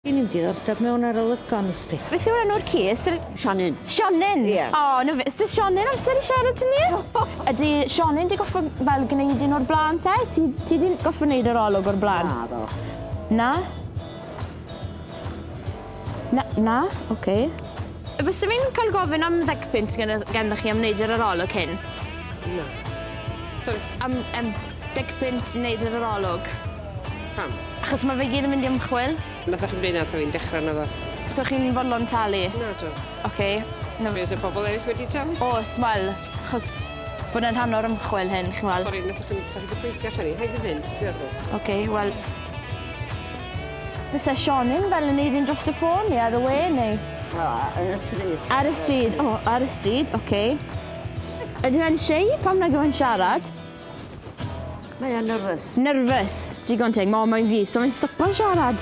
Gen i'm diddordeb mewn arolygon ysdi. Beth yw enw'r ci? Ystyr... Sionyn. Sionyn? Ie. O, na fe. Ysdi Sionyn amser i siarad 'da ni? Ydi Sionyn 'di goffo fel gneud un o'r bla'n te? Ti ti 'di goffo neud yr olwg o'r bla'n? Naddo. Na? Na, na? Oce. Fysa fi'n cael gofyn am ddegpunt gen- genddoch chi am wneud yr arolwg hyn? Na. Sori. Am yym degpunt i wneud yr arolwg. Pam? Achos ma' fe gyd yn mynd i ymchwil. Nathoch chi'm deud na wrtho fi'n dechre naddo? So chi'n fodlon talu? Nadw. Oce. Na... Be' o's y pobol eryll wedi talu? O's wel, achos bod e'n rhan o'r ymchwil hyn, chi'n weld. Sori, nathoch chi'm sa chi 'di pwyntio allan i. Rhaid fi fynd, sbio ar nhw. Oce, wel... Byse Sionyn fel yn neud un dros y ffôn neu ar y we neu? O, yn y stryd. Ar y stryd, o, ar y stryd, oce. Ydy fe'n shy? Pam nag yw e'n siarad? Mae o'n nervous. Nervous, digon teg, ma' o moyn fi, so mae'n stopo siarad.